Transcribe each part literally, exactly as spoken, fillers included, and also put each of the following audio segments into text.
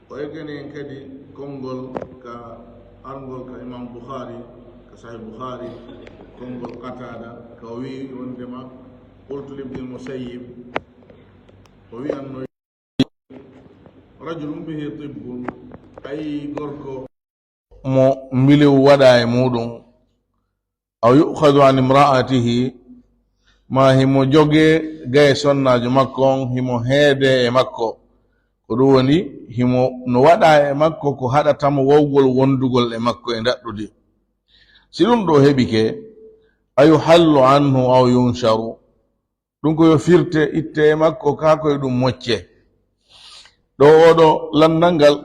O eggani en kadi konngol ka arngol ka Imam Bukhari, ka Sahih Bukhari, konngol Qatada, ka o wi'i wondema, "Qultu libni Musayyib," o wi'anno, "Rajulun bihi tibbun," ay gorko mo mbilew waɗa e muɗum, "aw yu'khadhu an imra'atihi," ma himo jogee gaye sonnaajo makko on, himo heedee e makko. Ko ɗum woni, himo no waɗa e makko ko haɗata mo wawgol wondugol e makko e ndaɗɗudi. Si ɗum ɗo heɓike, "ayuhallu anhu aw yunsharu," ɗum ko yo firte, itte e makko, kaa ko yo ɗum mocce. Ɗo oɗo lanndal ngal,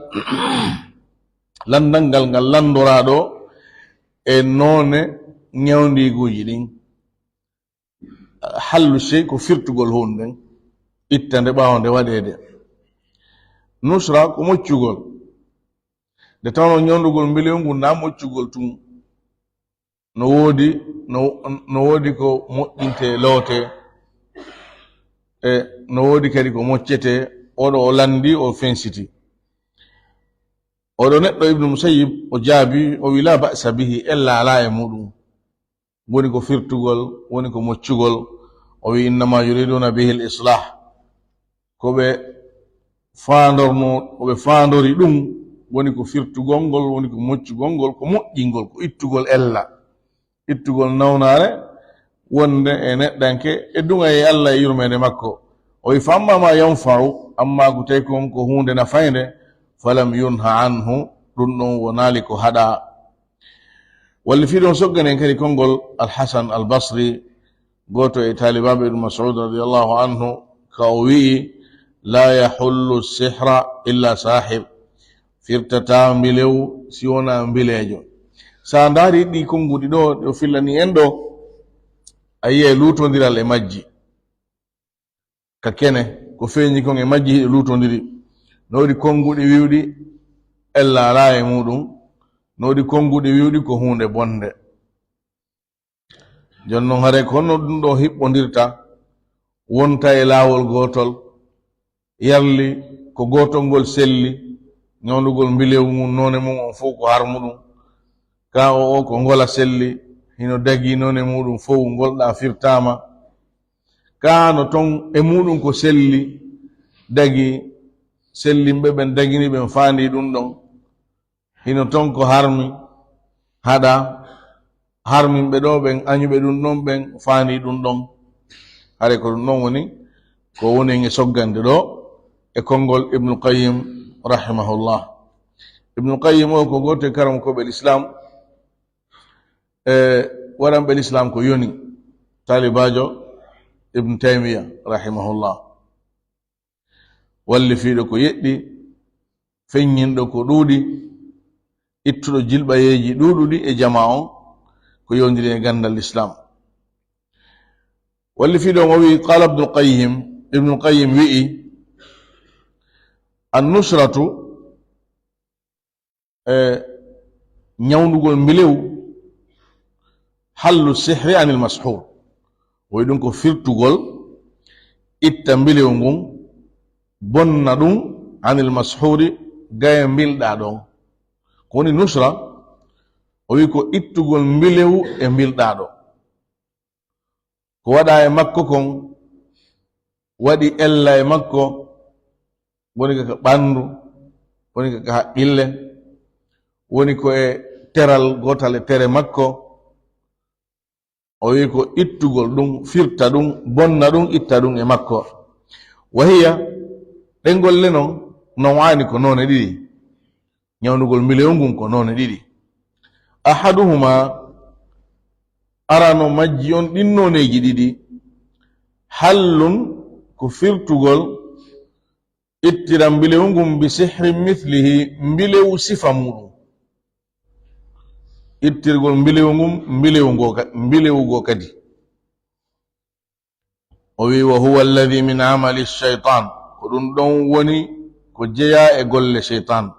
lanndal ngal, ngal lanndoraa ɗo e noone ñawndiiguuji ɗin. Hallu sey ko firtugol huunde nden, itta nde ɓaawo nde waɗeede. Nusra ko moccugol. Nde tawnoo ñawndugol mbilew ngun naa moccugol tun. No woodi, no, no woodi ko moƴƴintee, lootee, e no woodi kadi ko moccetee. Oɗo o lanndii, o fensiti. Oɗo neɗɗo, Ibnu Musayyib, o jaabii, o wi, "La ba'sa bihi," ella alaa e muɗum. Woni ko firtugol, woni ko moccugol. O wi, "Innama yuriduna bihi al-islah." Ko ɓe faandorno, ko ɓe faandori ɗum, woni ko firtugol ngol, woni ko moccugol ngol, ko moƴƴingol, ko ittugol ella, ittugol nawnaare wonde e neɗɗanke, e duŋayee Alla e yurmeende makko. O wi, "Fa amma ma yanfa'u," amma ko tawi kon ko huunde nafaynde, "falam yunha anhu," ɗum ɗon wonaali ko haɗaa. Wallifiiɗo on soggani en kadi konngol Al-Hasan Al-Basri, gooto e taalibaaɓe Ibnu Mas'ud radiyallahu anhu, ka o wi'i, "La yahullu sihra illa sahir." Firtataa mbilew si wonaa mbileejo. Sa ndaari ɗi konnguɗi ɗo, ɗi o fillani en ɗo, a yi'ay luutondiral e majji. Ka kene, ko feeñi kon e majji hiɗe luutondiri. No woodi konnguɗi wi'uɗi ella alaa e muɗum, no woodi konnguɗi wi'uɗi ko huunde bonde. Jooni non, haray ko honno ɗum ɗo hiɓɓondirta, wonta e laawol gootol, yarli ko gootol ngol selli, ñawndugol mbilewu ngun noone mum on fow ko har muɗum, kaa o, o ko ngola selli, hino dagii noone muɗum fow, ngol ɗaa firtaama, kaa no ton e muɗum ko selli, dagii, sellimɓe ɓen dagini ɓen faandii ɗum ɗon. Hino ton ko harmi, haɗa, harminɓe ɗo ɓen, añuɓe ɗum ɗon ɓen, faani ɗum ɗon. Hare ko ɗum ɗon woni ko woni e soggande ɗo e konngol Ibnu Qayyim rahimahullah. Ibnu Qayyim o ko gooto e karamokooɓe Lislaam, e waɗanɓe Lislaam ko yoni, taalibaajo Ibnu Taymiya rahimahullah. Wallifiiɗo ko yeɗɗi, feññinɗo ko ɗuuɗi, ittuɗo jilɓayeeji ɗuuɗuɗi e jamaa on, ko yowndiri e ganndal Lislaam. Wallifiiɗo on o wi'i, qaala Ibnul Qayyim, Ibnul Qayyim wi'i, "An-nusratu," e ñawndugol mbilewu, "hallu sihri anil mashur." O wi'i ɗum ko firtugol, itta mbilewu ngun, bonna ɗum, anil mashuri, gaye mbilɗaa ɗon. Ko woni nusra, o wi'i ko ittugol mbilewu e mbilɗaa ɗo. Ko waɗaa e makko kon, waɗi ella e makko, woni ko ka ɓanndu, woni ko ka haqqille, woni ko e teral gootal e tere makko. O wi'i ko ittugol ɗum, firta ɗum, bonna ɗum, itta ɗum e makko. Wa hiya, ɗen golle non, naw'aani, ko noone ɗiɗi. Ñawndugol mbilewu ngun ko noone ɗiɗi. Ahaduhuma, arano majji on ɗin nooneeji ɗiɗi, hallun, ko firtugol, ittira mbilewu ngun bi sihri mithlihi, mbilewu sifa muɗum. Ittirgol mbilewu ngun, mbilewu ngo ka-, mbilewu ngo kadi. O wi'i, "Wa huwa alladhi min amali shaytan." Ko ɗum ɗon woni ko jeyaa e golle shaytan.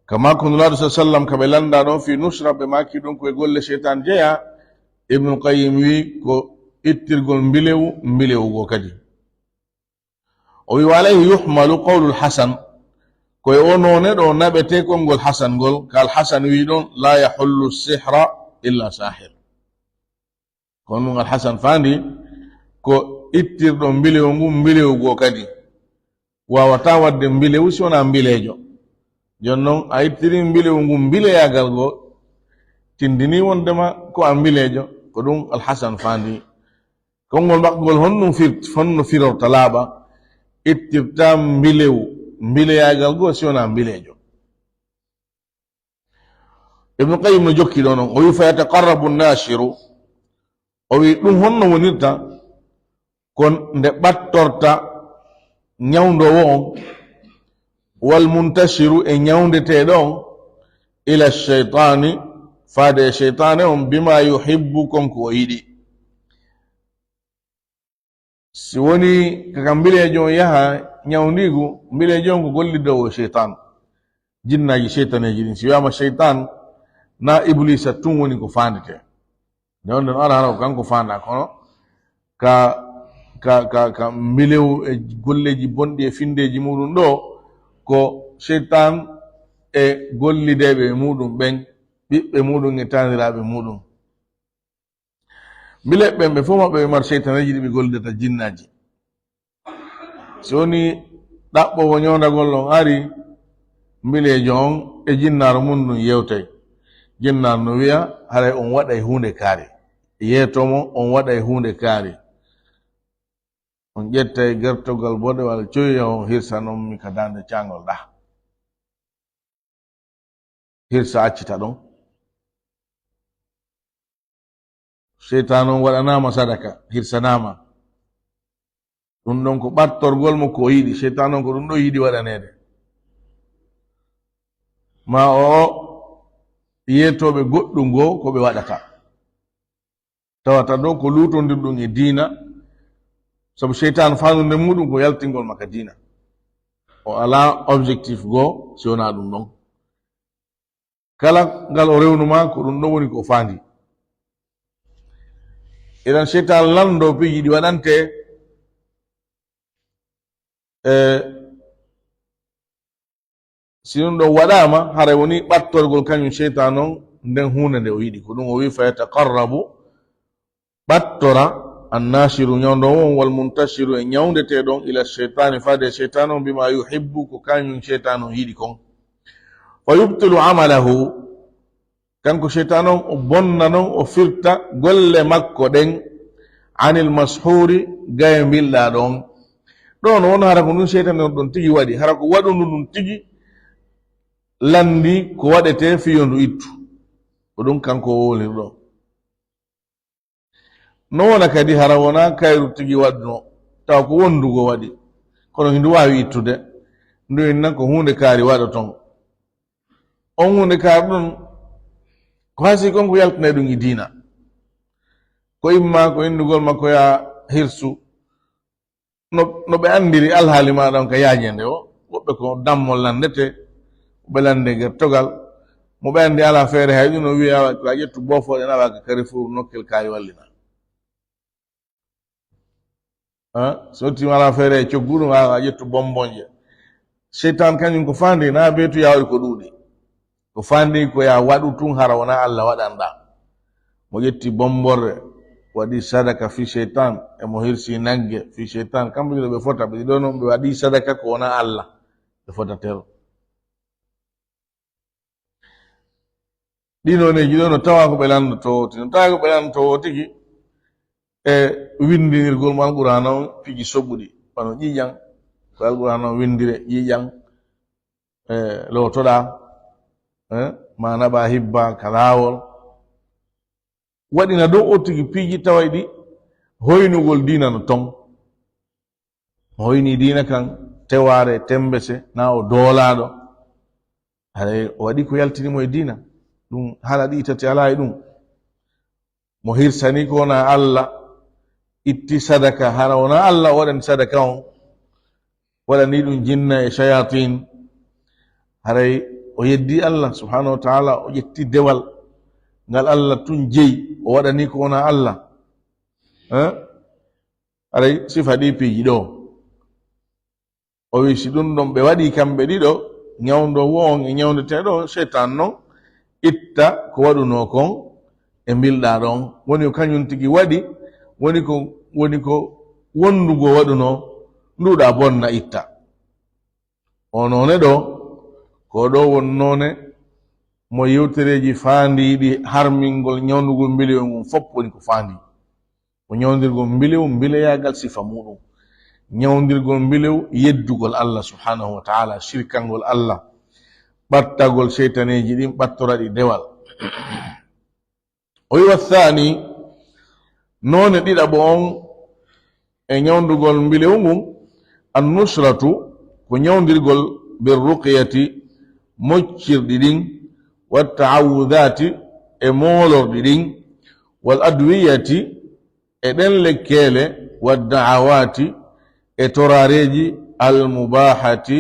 Kama ko Nulaaɗo sallallahu alaihi wasallam ka ɓe lannda ɗon fi nusra, ɓe maaki ɗum ko e golle shaytan jeyaa. Ibnul Qayyim wi'i ko ittirgol mbilewu, mbilewu ngo kadi. O wi'i, "Wa alayhi yuhmalu qawlul Hasan." Ko e o noone ɗo naɓetee konngol Hasan ngol, ka Al Hasan wi'i ɗon, "La yahullu sihra illa sahir." Kono ɗum Al Hasan faandi ko ittirɗo mbilewu ngun mbilewu goo kadi. Waawataa waɗde mbilewu si wonaa mbileejo. Jooni non, a ittiri mbilewu ngun mbileyaagal goo, tindinii wonndema ko a mbileejo. Ko ɗum Al Hasan faandi. Konngol makko ngol honɗum firt-, honno firorta laaɓa? Ittirtaa mbilewu mbileyaagal goo si wonaa mbileejo. Ibnu Qayyim no jokki ɗo non, o wi, "Fa yataqarrabu nashiru." O wi, "Ɗum honno wonirta? Ko nde ɓattorta ñawndoowo on, wal muntashiru, e ñawndeteeɗo on, ila shaytani, faade e shaytaane on, bima yuhibbu, kon ko o yiɗi." Si woni ka, ka mbileejo on yaha ñawndiigu, mbileejo on ko gollidoowo shaytan, jinnaaji shaytaneeji ɗin. Si wiyaama shaytan, na Ibliisa tun woni ko faandetee. Nde on, nden ara hara ko kanko faandaa, kono ka, ka, ka, ka mbilewu e golleeji bonɗi e finndeeji muuɗum ɗo, ko shaytan e gollideeɓe e muuɗum ɓen, ɓiɓɓe muuɗum e taaniraaɓe muuɗum. Mbileeɓe ɓen ɓe fof maɓɓe ɓe mari seytaneeji ɗi ɓe gollidata jinnaaji. Si woni ɗaɓɓoowo ñawndagol on ari, mbileejo on e jinnaaru mun ndun yewtay. Jinnaaru no wi'a, "Haray on waɗay huunde kaari." Yeetoo mo, "On waɗay huunde kaari." On ƴettay gertogal boɗewal coyya, on hirsanon mi ka daande caangol ɗaa. Hirsa accita ɗon. Seytaan on waɗanaama sadaka, hirsanaama. Ɗum ɗon ko ɓattorgol mo ko o yiɗi. Seytaan on ko ɗum ɗon yiɗi waɗaneede. Ma o yeetooɓe goɗɗum goo ko ɓe waɗata. Tawata ɗo ko luutondirɗum e diina, sabu seytaan faandude muɗum ko yaltingol ma ka diina. O alaa objectif goo si wonaa ɗum ɗon. Kala ngal o rewnu ma, ko ɗum ɗon woni ko o faandi. Idan seytaan lanndo piiji ɗi waɗante, e, si ɗum ɗon waɗaama, haray woni ɓattorgol kañum seytaan on nden huunde nde o yiɗi. Ko ɗum o wi'i, "Fa yataqarrabu", ɓattora, "annashiru", ñawndoowo on, "wal muntashiru", e ñawndeteeɗo on, "ila sheytaani", faade e seytaan on, "bima yuhibbu", ko kañum seytaan on yiɗi kon. "Fa yubtilu amalahu", kanko seytaan on, o bonna non, o firta golle makko ɗen, "anil mashuri", gaye mbilɗaaɗo on. Ɗon won hara ko ɗum seytaan on ɗon tigi waɗi, hara ko waɗundu ɗum tigi lanndi ko waɗetee fii yo ndu ittu. Ko ɗum kanko o wolirɗo. No wona kadi hara wonaa kayru tigi waɗuno, tawa ko wondugo waɗi, kono hindu waawi ittude. Ndu inna ko huunde kaari waɗo ton. On huunde kaari ɗon, ko hasi kon ko yaltinay ɗum e diina. Ko imma ko inndugol makko ya hirsu, no, no ɓe anndiri alhaali maaɗa on ka yaajeende o, woɓɓe ko dammol lanndete, woɓɓe lannde gertogal, mo ɓe anndi alaa feere hay ɗum, no wi'a ko a ƴettu boofooɗe nawa ka Carrefour nokkel kaari wallina. Ha? So tawii alaa feere e coggu ɗum, a, a ƴettu bombonje. Seytaan kañum ko faandi, na beetu yaawri ko ɗuuɗi. Ko faandi ko ya waɗu tun hara wonaa Alla waɗanɗa. Mo ƴetti bomborre, waɗi sadaka fii seytaan, e mo hirsi nagge fii seytaan. Kamɓe ɗiɗo ɓe fota, ɓe ɗiɗo non ɓe waɗi sadaka ko wonaa Alla. Ɓe fota tero. Ɗii nooneeji ɗoo no tawa ko ɓe lanndotoo tigi, no tawa ko ɓe lanndotoo tigi e winndinirgol mo Alqur'aana on piiji soɓuɗi, wano ƴiiƴan, ko Alqur'aana on winndire ƴiiƴan, e lootoɗaa, e ma naɓa hibba ka laawol. Waɗina dow o tigi piiji tawayɗi hoynugol diina no ton. Mo hoyni diina kan, tewaare, tembese, na o doolaaɗo. Haray o waɗi ko yaltini mo e diina. Ɗum haala ɗi tati alaa e ɗum. Mo hirsani ko wonaa Alla, itti sadaka, hara wonaa Alla o waɗani sadaka on. Waɗani ɗum jinna e shayatin. Haray o yeddi Alla subhanahu wa ta'ala, o ƴetti dewal ngal Alla tun jeyi, o waɗani ko wonaa Alla. Eh? Haray sifa ɗi piiji ɗoo. O wi, si ɗum ɗon ɓe waɗi kamɓe ɗiɗo, Ñawndoowo on e ñawndeteeɗo on, seytaan non itta ko waɗunoo kon e mbilɗaa ɗon. Woni ko kañum tigi waɗi, woni ko, woni ko wonndugol waɗunoo, nduuɗaa bonna itta. O noone ɗoo, ko ɗoo won noone mo yewtereeji faandiiɗi harmingol ñawndugol mbilewu ngun fof woni ko faandii. Ko ñawndirgol mbilewu, mbileyaagal sifa muuɗum. Ñawndirgol mbilewu, yeddugol Allah subhanahu wa ta'ala, shirkangol Allah, ɓattagol seytaneeji ɗin, ɓattora ɗi dewal. O wi'i, "Wa thani, noone ɗiɗaɓo on e ñawndugol mbilewu ngun, an nusratu, ko ñawndirgol bir ruqyati, moccirɗi ɗin, wa ta'awudati, e moolorɗi ɗin, wal adwiyati, e ɗen lekkeele, wa da'awati, e torareeji, al mubahati,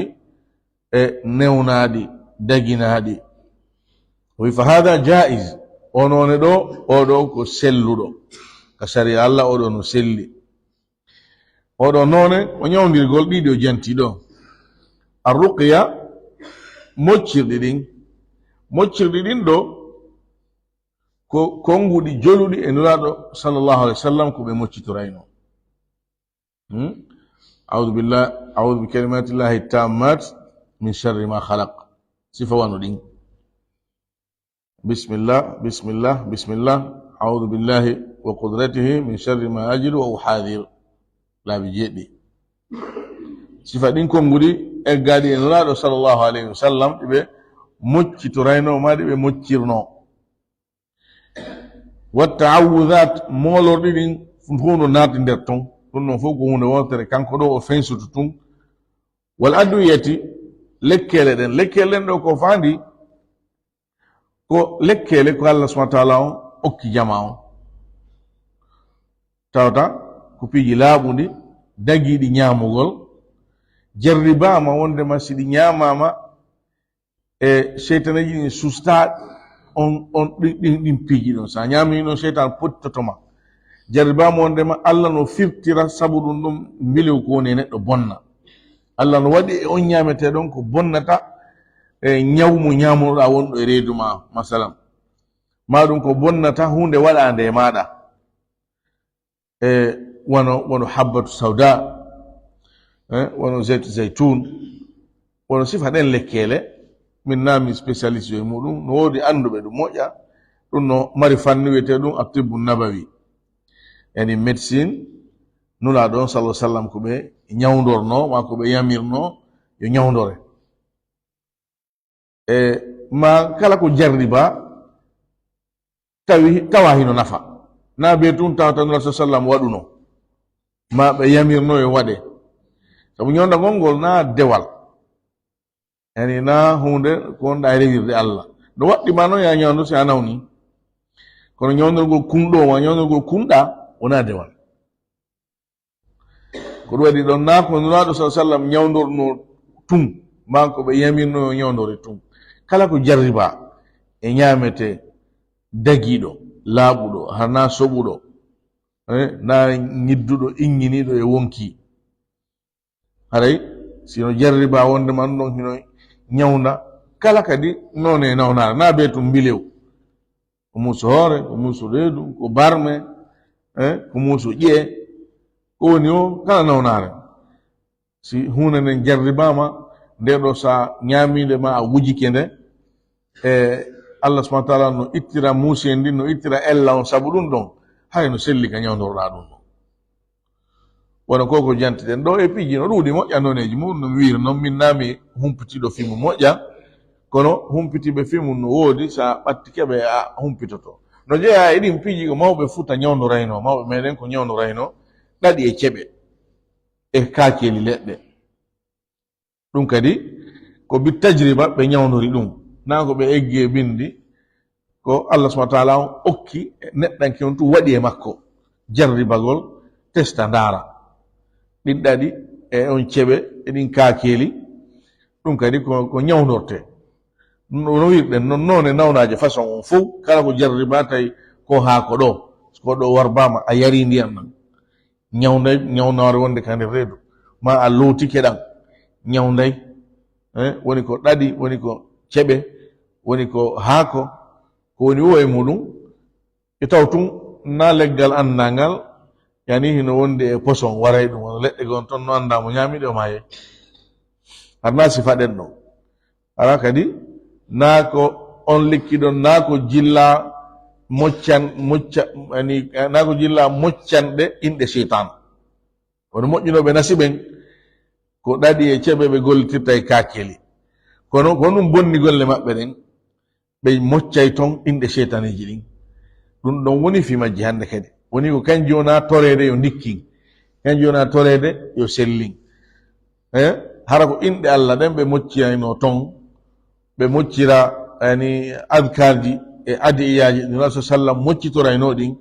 e newnaaɗi, daginaaɗi." O wi, "Fa hada jaiz." O noone ɗoo, oo ɗoo ko selluɗo. Ka sariya Allah, oo ɗoo no selli. Oo ɗoo noone, ko ñawndirgol ɗiɗi o janti ɗoo. Ar ruqya, moccirɗi ɗin. Moccirɗi ɗin ɗoo, ko konnguɗi joluɗi e Nulaaɗo sallallahu alaihi wasallam ko ɓe moccitoraynoo. Hmm? A'udhu billah, a'udhu bi kalimatillahi tammat min sharri ma khalaq. Sifa wano ɗin. Bismillah, bismillah, bismillah. A'udhu billahi wa qudratihi min sharri ma ajidu wa uhadhir. Laabi jeeɗiɗi. Sifa ɗin konnguɗi eggaaɗi e Nulaaɗo sallallahu alaihi wasallam, ɗi ɓe moccitoraynoo, ma ɗi ɓe moccirnoo. Wa ta'awudat, moolorɗi ɗin fof no naati nder ton. Ɗum ɗon fof ko huunde wootere, kanko ɗoo o fensoto tun. Wal adwiyati, lekkeele ɗen. Lekkeele ɗen ɗoo ko faandi, ko lekkeele ko Allah subhanahu wa ta'ala on okki jamaa on. Tawata ko piiji laaɓuɗi, dagiiɗi ñaamugol, jarribaama wondema si ɗi ñaamaama, e seytaneeji ɗin susta on, on, ɗin, ɗin, ɗin piiji ɗon. Sa ñaami ɗon, seytan pottoto ma. Jarribaama wondema Allah no firtira sabu ɗum ɗum mbilew ko woni e neɗɗo bonna. Allah no waɗi e on ñaametee ɗon ko bonnata e ñaw mo ñaamunoɗaa wonɗo e reedu ma, masalan. Ma ɗum ko bonnata huunde waɗaande e maaɗa. E wano, wano habbatu sauda, e wano zaytu zaytun, wano sifa ɗen lekkeele. Min na mi spécialiste yo e muɗum, no woodi annduɓe ɗum moƴƴa, ɗum no mari fannu wiyetee ɗum attibbu nabawi, yani médecine. Nulaaɗo on sallallahu alaihi wasallam ko ɓe ñawndorno, ma ko ɓe yamirno yo ñawndore. E ma kala ko jarriba tawi, tawa hino nafa. Na be tun tawata Nulaaɗo sallam waɗuno, ma ɓe yamirno yo waɗe. Sabu ñawndagol ngol na dewal. Yani na huunde ko wonɗa e rewirde Allah. No waɗɗi ma noon ya ñawndu si a nawni. Kono ñawndorgol kunɗo ma ñawndorgol kunɗa wona dewal. Ko ɗum waɗi ɗon, naa ko Nulaaɗo sallallahu alaihi wasallam ñawndornoo tun, maa ko ɓe yamirnoo yo ñawndore tun. Kala ko jarribaa e ñaametee dagiiɗo, laaɓuɗo, hara naa soɓuɗo, eh, naa ñidduɗo, inñiniiɗo e wonkii. Haray, si no jarribaa wonde man ɗon hino ñawnda, kala kadi noone e nawnaare, naa bee tun mbilew. Ko muuso hoore, ko muuso reedu, ko barme, eh, ko muuso ƴi'e, ko woni o kala nawnaare. Si huunde nden jarribaama, nde ɗo sa ñaamiinde ma a wujike nde, e Allah subhanahu wa ta'ala no ittira muusiyee ndin, no ittira ella on sabu ɗum ɗon, hay no selli ka ñawndorɗaa ɗum ɗon. Wano ko ko jantiɗen ɗo e piiji no ɗuuɗi moƴƴa nooneeji mum no mi wiiri noon, min naa mi humpitiiɗo fimu moƴƴa, kono humpitiiɓe fimu no woodi, sa ɓattike ɓe a humpitoto. No jeyaa e ɗin piiji ko mawɓe Fuuta ñawndorayno, mawɓe meɗen ko ñawndorayno ɗaɗi e ceɓe e kaakeeli leɗɗe. Ɗum kadi ko bi tajriba ɓe ñawndori ɗum, naa ko ɓe eggi e binndi, ko Allah subhanahu wa ta'ala on okki neɗɗanke on tun waɗi e makko jarribagol, testa ndaara ɗin ɗaɗi e on ceɓe e ɗin kaakeeli. Ɗum kadi ko, ko ñawndortee. No, no wirɗen noon, noone nawnaaje façon on fof, kala ko jarribaa tawi ko haa ko ɗo, ko ɗo warbaama a yarii ndiyan nan. Ñawnday, ñawnaare wonde ka nder reedu, ma a lootike ɗan, ñawnday. Eh, woni ko ɗaɗi, woni ko ceɓe, woni ko haako, ko woni wo e muɗum. E taw tun na leggal anndangal, yani hino wonde e poson waray ɗum, wano leɗɗe gon ton no annda mo ñaami ɗe o maaye. Har na sifaɗen ɗon. Ara kadi, na ko on lekki ɗon, na ko jilla moccan, mocca, yani, na ko jilla moccanɗe inɗe seytan. Kono moƴƴunooɓe nasi ɓen, ko ɗaɗi e ceɓe ɓe gollitirta e kaakeli. Kono ko ɗum bonni golle maɓɓe ɗen, ɓe moccay ton inɗe seytaneeji ɗin. Ɗum ɗon woni fii majji hannde kadi. Woni ko kanji wona toreede yo ndikkin. Kanji wona toreede yo sellin. Eh? Hara ko inɗe Allah ɗen ɓe moccirayno ton, ɓe moccira, yani, adkarji e adiyaaji ɗi Rasul sallam moccitorayno ɗin,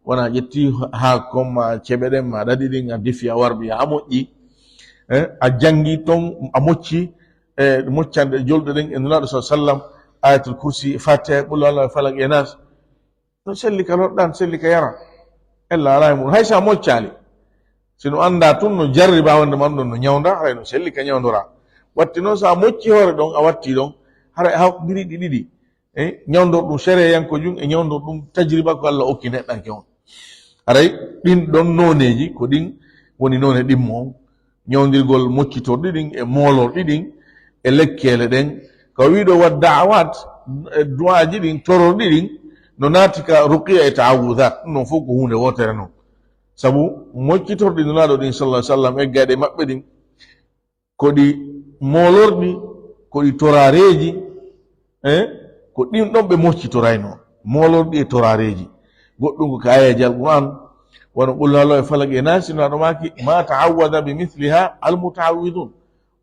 wona ƴetti haa kon ma ceɓe ɗen ma ɗaɗi ɗin, a defi a warbi a moƴƴi. Eh? A jangi ton a mocci, e moccande julde ɗen e Nulaaɗo sa sallam, Ayatul Kursi, Fatiha, Qul Huwallahu, Falaq e Nas. No selli ka lorɗan, selli ka yara. Ella alaa e muɗum. Hay sa moccaali. Si no annda tun no jarriba wonde man ɗon no ñawnda, haray no selli ka ñawndora. Watti noon sa mocci hoore ɗon, a watti ɗon, haray a haw biriɗi ɗiɗi. Eh, ñawndor ɗum shareyanko jum e ñawndor ɗum tajriba ko Allah okki neɗɗanke on. Haray ɗin ɗon nooneeji, ko ɗin woni noone ɗimmo on. Ñawndirgol moccitorɗi ɗin e moolorɗi ɗin e lekkeele ɗen. Ka wiiɗo wa da'awat, e du'aaji ɗin, tororɗi ɗin, no naati ka ruqiya e ta'awudat, ɗum ɗon fof ko huunde wootere non. Sabu moccitorɗi Nulaaɗo ɗin, sallallahu alaihi wasallam, e gaɗe maɓɓe ɗin, ko ɗi moolorɗi, ko ɗi torareeji, eh, ko ɗin ɗon ɓe moccitorayno. Moolorɗi e torareeji. Goɗɗum ko ka ayaji Alquran, wano Qul Huwallahu e Falaq e Naasi, Nulaaɗo maaki, "Ma ta'awwada bi mithliha al muta'awwidun."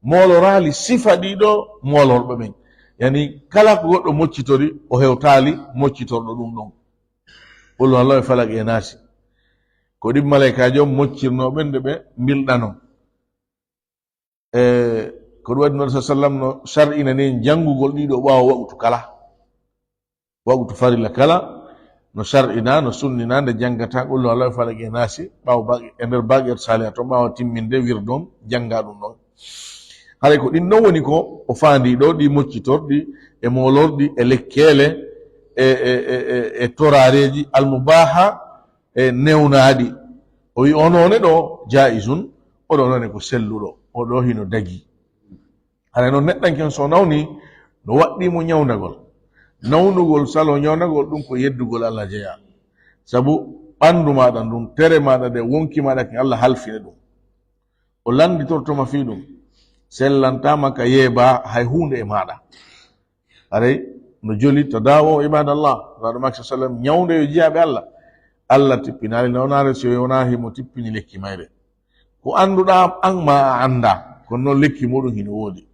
Mooloraali sifa ɗiɗo moolorɓe ɓen. Yani, kala ko goɗɗo moccitori, o hewtaali moccitorɗo ɗum ɗon. Qul Huwallahu e Falaq e Naasi. Ko ɗin malaykaajo moccirnoo ɓen nde ɓe mbilɗano. E ko ɗum waɗi Nulaaɗo sallam no shar'inani en janngugol ɗiɗo ɓaawo waqtu kala. Waqtu farilla kala no shar'ina, no sunnina nde janngata Qul Huwallahu, Falaq e Naasi ɓaawo ba-, e nder Baqiyatu Saaliha to ɓaawo timminde wirdo on jannga ɗum ɗon. Haray ko ɗin ɗon woni ko o faandi ɗo, ɗi moccitorɗi e moolorɗi e lekkeele e, e, e, e, e torareeji almubaha e newnaaɗi. O wi, "O noone ɗo jaa'izun, o ɗo noone ko selluɗo, o ɗo hino dagi." Haray noon neɗɗanke on so nawni, no waɗɗii mo ñawndagol. Nawnugol salo ñawndagol ɗum ko yeddugol Allah jeyaa. Sabu ɓanndu maaɗa ndun, tere maaɗa nde, wonki maaɗa kin Allah halfine ɗum. O lannditorto ma fii ɗum. Sellantaa ma ka yeebaa hay huunde e maaɗa. Haray no joli, "Tadawo ibadallah." Nulaaɗo maaki sallam, "Ñawnde yo jiyaaɓe Allah." Allah tippinaali nawnaare si o wonaa himo tippini lekki mayre. Ko annduɗaa an ma a anndaa, kono noon lekki muɗum hino woodi.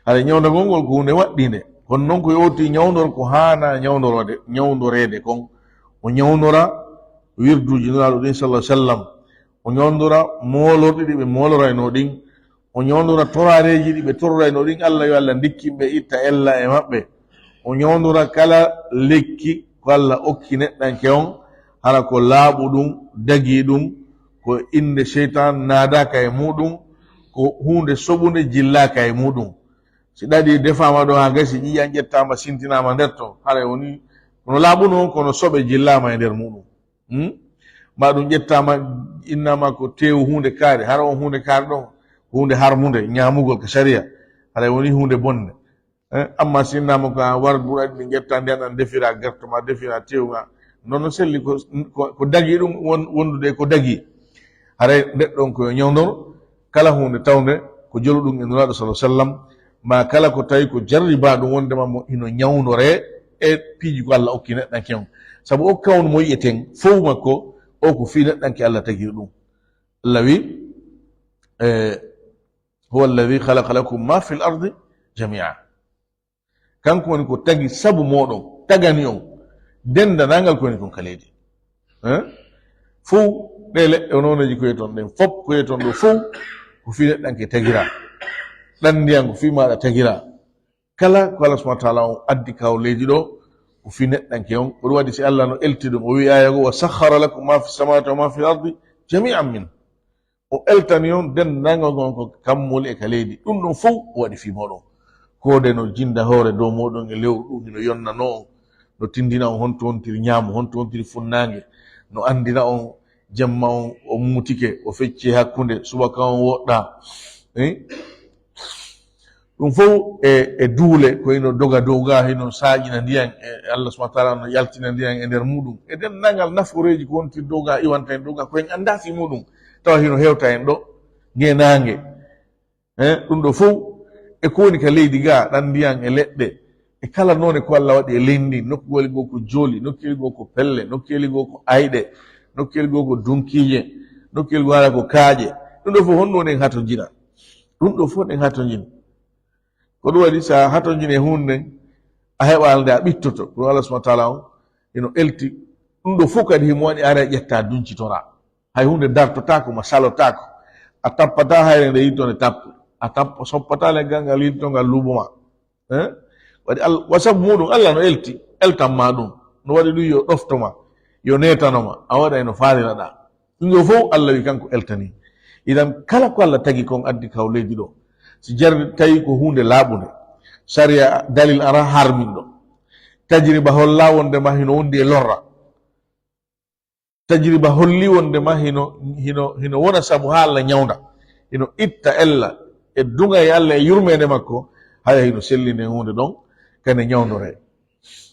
Haray ñawndagol ngol ko huunde waɗɗiinde. Kono noon ko yooti ñawndor ko haanaa ñawndorode, ñawndoreede kon. O ñawndora wirduuji Nulaaɗo ɗin sallallahu alaihi wasallam. O ñawndora moolorɗi ɗi ɓe mooloraynoo ɗin. O ñawndora torareeji ɗi ɓe tororaynoo ɗin, Allah yo Allah ndikkin ɓe itta ella e maɓɓe. O ñawndora kala lekki ko Allah okki neɗɗanke on, hara ko laaɓuɗum, dagiiɗum, ko innde seytaan naadaaka e muɗum, ko huunde soɓunde jillaaka e muɗum. Si ɗaɗi defaama ɗo haa gasi, ƴiiƴan ƴettaama, sintinaama nder ton, haray woni kono laaɓuno on, kono soɓe jillaama e nder muɗum. Hmm? Ma ɗum ƴettaama, innaama ko teewu huunde kaari, hara on huunde kaari ɗon, huunde harmunde, ñaamugol ka sariya, haray woni huunde bonde. Eh, amma si innaama ko a war buraɗi ɗi ƴetta, nden an defira gerto ma, defira teewu ma, non no selli ko, ko, ko dagi ɗum won-, wondude ko dagi. Haray ndeɗɗon ko yo ñawndor, kala huunde tawnde ko joluɗum e Nulaaɗo sallallahu alaihi wasallam, ma kala ko tawi ko jarribaaɗum wondema mo hino ñawndoree e piiji ko Allah okki neɗɗanke on. Sabu o kawnu mo yi'eten fow makko, o ko fii neɗɗanke Allah tagiri ɗum. Allah wi, eh, "Huwa alladhi khalaqa lakum ma fil ardi jami'a." Kanko woni ko tagi sabu mooɗon, tagani on denndanangal ko woni kon ka leydi. Eh? Fow ɗee leɗɗe o nooneeji ko yeton ɗen, fop ko yeton ɗo fow, ko fii neɗɗanke tagira. Ɗan ndiyan ko fii maaɗa tagira. Kala ko Allah subhanahu wa ta'ala on addi kaw leydi ɗo, ko fii neɗɗanke on. Ko ɗum waɗi si Allah no elti ɗum, o wi aaya goo, "Wa sakhkhara lakum ma fis samawati wa ma fil ardi jami'an min." O eltani on denndaangal ngon ko kammuuli e ka leydi. Ɗum ɗon fow o waɗi fii mooɗon. Koode no jinda hoore dow mooɗon e lewru ɗum, hino yonnanoo on, no tindina on honto wontiri ñaamu, honto wontiri funnaange, no anndina on jemma on, o mutike, o fecci hakkunde, subaka on woɗɗaa. Eh? Ɗum fow e, e duule, ko hino doga dow ga, hino saaƴina ndiyan, e Allah subhanahu wa ta'ala no yaltina ndiyan e nder muɗum. E denndaangal nafooreeji ko wontiri dow ga, iwanta en dow ga, ko en anndaa fii muɗum, tawa hino hewta en ɗo, ngeenaange. Eh, ɗum ɗo fow, e ko woni ka leydi ga, ɗan ndiyan e leɗɗe, e kala noone ko Allah waɗi e leydi ndin, nokkuwel goo ko jooli, nokkuwel goo ko pelle, nokkuwel goo ko ayɗe, nokkuwel goo ko dunkiije, nokkuwel goo hara ko kaaƴe. Ɗum ɗo fow honno woni en hatonjina? Ɗum ɗo fow en hatonjina. Ko ɗum waɗi, so a hatonjini e huunde nden, a heɓaali nde a ɓittoto. Ko ɗum Allah subhanahu wa ta'ala on hino elti. Ɗum ɗo fow kadi himo waɗi, ara e ƴetta duncitoraa. Hay huunde dartotaako ma, salotaako. A tappataa hayre nde yilto nde tappu. A tappa, soppataa leggal ngal yilto ngal luubo ma. Eh? Waɗi Al-, wa sabu muɗum, Allah no elti, eltan ma ɗum. No waɗi ɗum yo ɗofto ma, yo neetano ma. A waɗa e no faaliraɗaa. Ɗum ɗo fow Allah wi kanko eltani. Idan kala ko Allah tagi kon addi kaw leydi ɗo, si jarri tawi ko huunde laaɓunde, sariya dalil ara harmin ɗo. Tajriba holla wonde ma hino wondi e lorra. Tajriba holli wonde ma hino, hino, hino wona sabu haa Allah ñawnda. Hino itta ella e duŋa e Allah e yurmeende makko, haya hino sellinde huunde ɗon, kane ñawndore.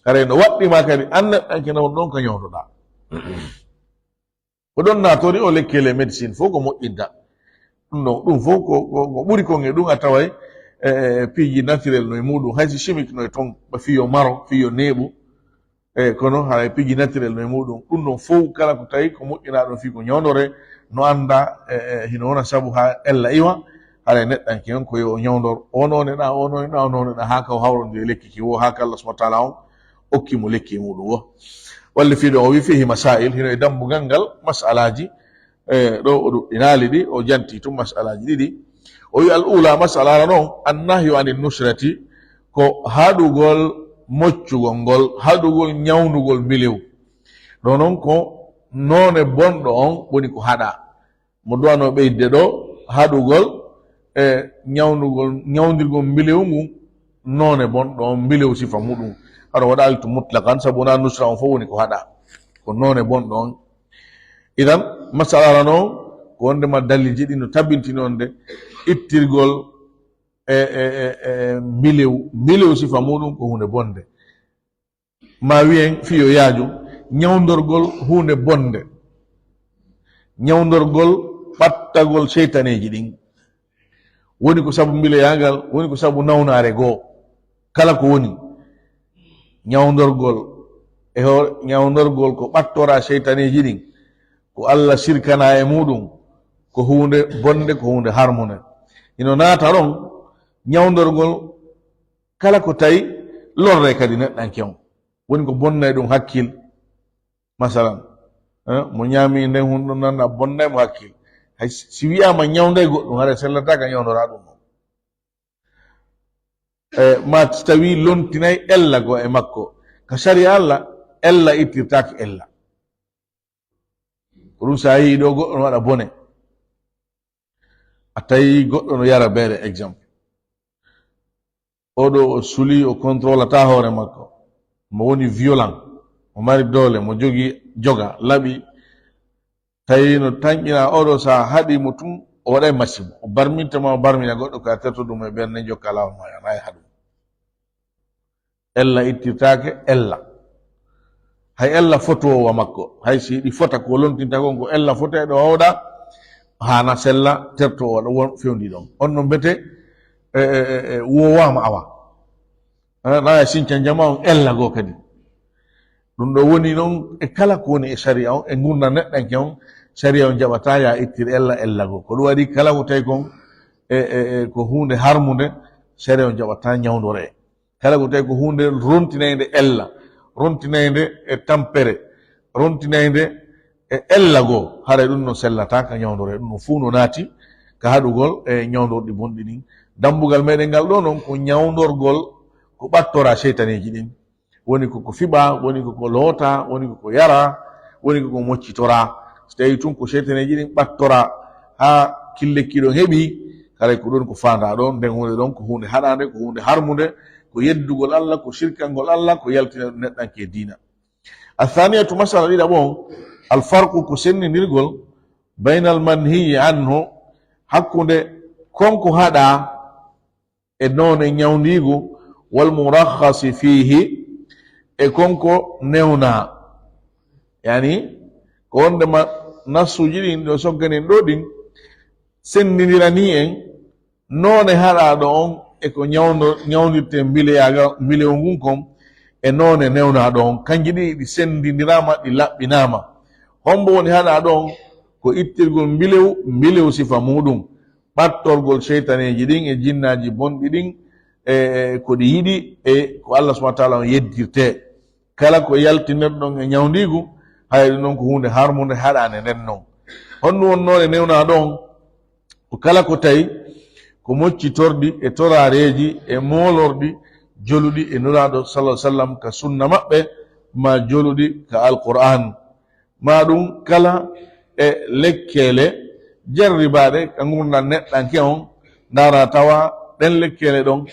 Haray no waɗɗi ma kadi, an neɗɗanke non ɗon ka ñawndoɗaa. Ko ɗon naatori o lekkele médecine fow ko moƴƴinta. Ɗum ɗon, ɗum fow ko, ko, ko ɓuri kon e ɗum a taway, e, e, e piiji naturel no e muɗum, hay si chimique no e ton, ba fiyo maro, fiyo neeɓu. E, kono haray piiji naturel no e muɗum. Ɗum ɗon fow kala ko tawi ko moƴƴinaa ɗon fii ko ñawndore, no annda, e, e, hino wona sabu haa ella iwa, haray neɗɗanke on ko yo o ñawndor. O noone ɗa, o noone ɗa, o noone ɗa, haa ka o hawrondiri lekki ki wo, haa ka Allah subhanahu wa ta'ala on okki mo lekki e muɗum wo. Walli fii ɗo o wi fihi masail, hino e dambugal ngal masalaaji, e, ɗo o ɗuɗɗinaali ɗi, o janti tun masalaaji ɗiɗi. O wi al ula, masala ara non, an nahyu anin nusrati, ko haɗugol moccugol ngol, haɗugol ñawndugol mbilew. Ɗo non ko noone bonɗo on woni ko haɗaa. Mo duwano ɓeyde ɗo, haɗugol e ñawndugol, ñawndirgol mbilew ngun, noone bonɗo on, mbilew sifa muɗum. Haɗa waɗaali to mutlaqan, sabu wonaa nusra on fow woni ko haɗaa. Ko noone bonɗo on. Idan, masala ara non, ko wonde ma dalilji ɗi no tabintini on de, ittirgol e, e, e, e mbilew, mbilew sifa muɗum ko huunde bonde. Ma wiyen fiyo yaaju, ñawndorgol huunde bonde. Ñawndorgol ɓattagol seytaneeji ɗin. Woni ko sabu mbileyangal, woni ko sabu nawnaare goo. Kala ko woni ñawndorgol, e hoore, ñawndorgol ko ɓattoraa seytaneeji ɗin, ko Allah sirkanaa e muɗum, ko huunde bonde, ko huunde harmunde. Hino naata ɗon ñawndorgol kala ko tawi lorre kadi neɗɗanke on. Woni ko bonnay ɗum hakkil. Masalan, eh, mo ñaami nden hunde ɗon nan, a bonnay mo hakkil. Hay si wi'aama ñawnday goɗɗum, haray sellataa ka ñawndoraa ɗum ɗon. Eh, ma si tawi lontinay ella goo e makko. Ka sariya Allah, ella ittirtaake ella. Ko ɗum si a yii ɗo goɗɗo no waɗa bone. A tawi goɗɗo no yara beere, exemple. Oɗo o suli, o contrôlataa hoore makko. Mo woni violent, mo mari doole, mo jogi joga, laɓi. Tawi no tanƴinaa oɗo, so a haɗii mo tun, o waɗay masibo. O barminta ma, o barmina goɗɗo, ko a terto ɗum e ɓernde, jokka laawol ma, a nayi haɗu. Ella ittirtaake ella. Hay ella fotoowa makko, hay si ɗi fota ko lontinta kon, ko ella fotee ɗo wawɗa, haana sella, terto o waɗa won fewndi ɗon. On no mbete, e, e, e, e, wowaama awa. Eh, na e sinca jama on ella goo kadi. Ɗum ɗo woni noon e kala ko woni e sariya on, e ngurndan neɗɗanke on, sariya on jaɓataa ya ittir ella, ella goo. Ko ɗum waɗi kala ko tawi kon e, e, e, ko huunde harmunde, sariya on jaɓataa ñawndoree. Kala ko tawi ko huunde rontinaynde ella, rontinaynde e tampere, rontinaynde e ella goo, haray ɗum no sellataa ka ñawndoree. Ɗum no fuu no naati ka haɗugol e ñawndorɗi bonɗi ɗin. Dambugal meɗen ngal ɗo noon ko ñawndorgol ko ɓattoraa seytaneeji ɗin. Woni ko ko fiɓaa, woni ko ko lootaa, woni ko ko yaraa, woni ko ko moccitoraa. So tawii tun ko seytaneeji ɗin ɓattoraa, haa killekki ɗon heɓi, haray ko ɗon ko faandaa ɗon, nden huunde ɗon ko huunde haɗaande, ko huunde harmunde, ko yeddugol Allah, ko sirkangol Allah, ko yaltina ɗum neɗɗanke diina. Athaniyatu, masala ɗiɗaɓo on, alfarqu, ko senndindirgol, baynal manhiyi anhu, hakkunde kon ko haɗaa e noone ñawndiigu, wal murakhasi fiihi, e kon ko newnaa. Yani, ko wondema nassuuji ɗin ɗo sogganen ɗo ɗin, senndindiranii en noone haɗaaɗo on e ko ñawndo-, ñawndirtee mbileyaaga-, mbilewu ngun kon e noone newnaaɗo on. Kanji ɗi ɗi senndindiraama, ɗi laɓɓinaama. Hombo woni haɗaaɗo on? Ko ittirgol mbilewu, mbilewu sifa muuɗum, ɓattorgol seytaneeji ɗin e jinnaaji bonɗi ɗin, e, e ko ɗi yiɗi, e ko Allah subhanahu wa ta'ala on yeddirtee. Kala ko yaltinerɗon e ñawndiigu, hay ɗum ɗon ko huunde harmunde haɗaande nden non. Honɗum woni noone newnaaɗo on? Ko kala ko tawi ko moccitorɗi e toraareeji e moolorɗi joluɗi e Nulaaɗo sallallahu alaihi wasallam ka sunna maɓɓe, maa joluɗi ka Alqur'aan. Maa ɗum kala e lekkeele jarribaaɗe ka ngurndan neɗɗanke on, ndaara tawa ɗen lekkeele ɗon,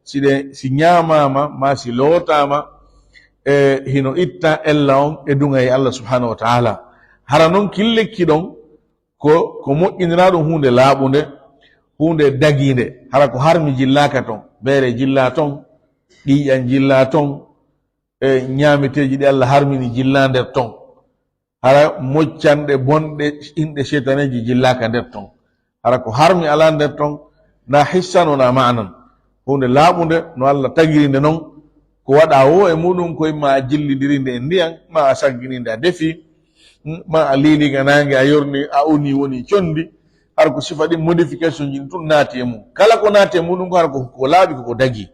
si ɗe, si ñaamaama, maa si lootaama, e hino itta ella on e duŋay Allah subhanahu wa ta'ala. Hara non kin lekki ɗon ko, ko moƴƴiniraaɗum huunde laaɓunde, huunde dagiinde. Hara ko harmi jillaaka ton, beere jillaa ton, ƴiiƴan jillaa ton, e ñaameteeji ɗi Allah harmini jillaa nder ton. Hara moccanɗe bonɗe inɗe seytaneeji jillaaka nder ton. Hara ko harmi alaa nder ton, na hissan wonaa maanan. Huunde laaɓunde no Allah tagiri nde non, ko waɗaa woo e muuɗum ko imma a jillindiri nde e ndiyan, maa a saggini nde a defi, maa a liili nga naange a yorni, a uni woni condi. Hara ko sifa ɗin modification ji ɗin tun naati e mum. Kala ko naati e muuɗum ko hara ko, ko laaɓi, ko, ko dagi.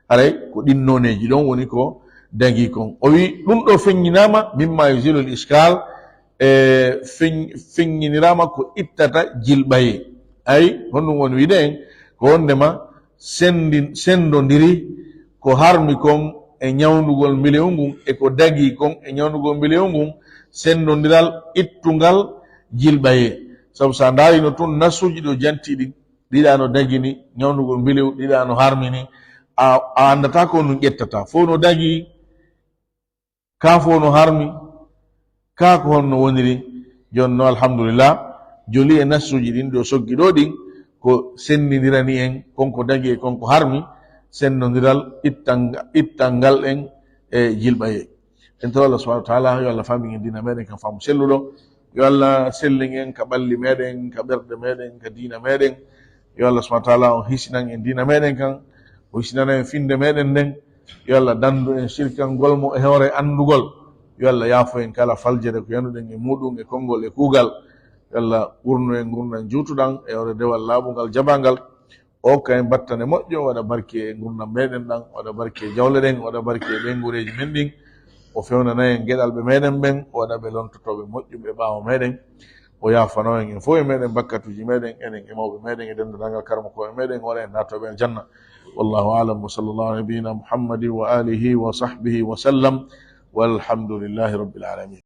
Haray ko ɗin nooneeji ɗon woni ko dagi kon. O wi ɗum ɗo feññinaama, mimma yuzilul iskal, e feñ-, feññiniraama ko ittata jilɓaye. Ay, honɗum woni wiide en? Ko wondema senndi-, senndondiri ko harmi kon e ñawndugol mbilewu ngun, e ko dagi kon e ñawndugol mbilewu ngun, senndondiral ittungal jilɓaye. Sabu sa ndaarino tun nassuuji ɗo janti ɗin, ɗiɗa no dagini, ñawndugol mbilewu, ɗiɗa no harmini, a, a anndataa ko ɗum ƴettata. Fof no dagi, ka fof no harmi, ka ko honno woniri. Jooni no, alhamdulillah, joli e nassuuji ɗin ɗo soggi ɗo ɗin, ko senndindirani en, kon ko dagi e kon ko harmi, senndondiral ittan-, ittangal en e jilɓaye. En toro Allah subhanahu wa ta'ala, yo Allah famin en diina meɗen kan faamu selluɗo. Yo Allah sellin en ka ɓalli meɗen, ka ɓerɗe meɗen, ka diina meɗen. Yo Allah subhanahu wa ta'ala on hisinan en diina meɗen kan, o hisinana en finde meɗen nden. Yo Allah dandu en sirkangol mo e hoore andugol. Yo Allah yaafo en kala faljere ko yanuɗen e muɗum e konngol e kuugal. Yo Allah wurnu en ngurndan juutuɗan e hoore dewal laaɓungal jabangal. O hokka en battane moƴƴo, waɗa barke e ngurndan meɗen ɗan, waɗa barke e jawle ɗen, waɗa barke e ɓeynguureeji men ɗin. O fewnana en geɗalɓe meɗen ɓen, o waɗa ɓe lontotooɓe moƴƴuɓe ɓaawo meɗen. O yaafano en, en fof e meɗen bakkatuuji meɗen, enen e mawɓe meɗen e denndaangal karamokooɓe meɗen, o waɗa en naatooɓe aljanna. Wallahu a'lam, wa sallallahu ala nabiyyina Muhammadin wa alihi wa sahbihi wa sallam. Walhamdulillahi rabbil alamin.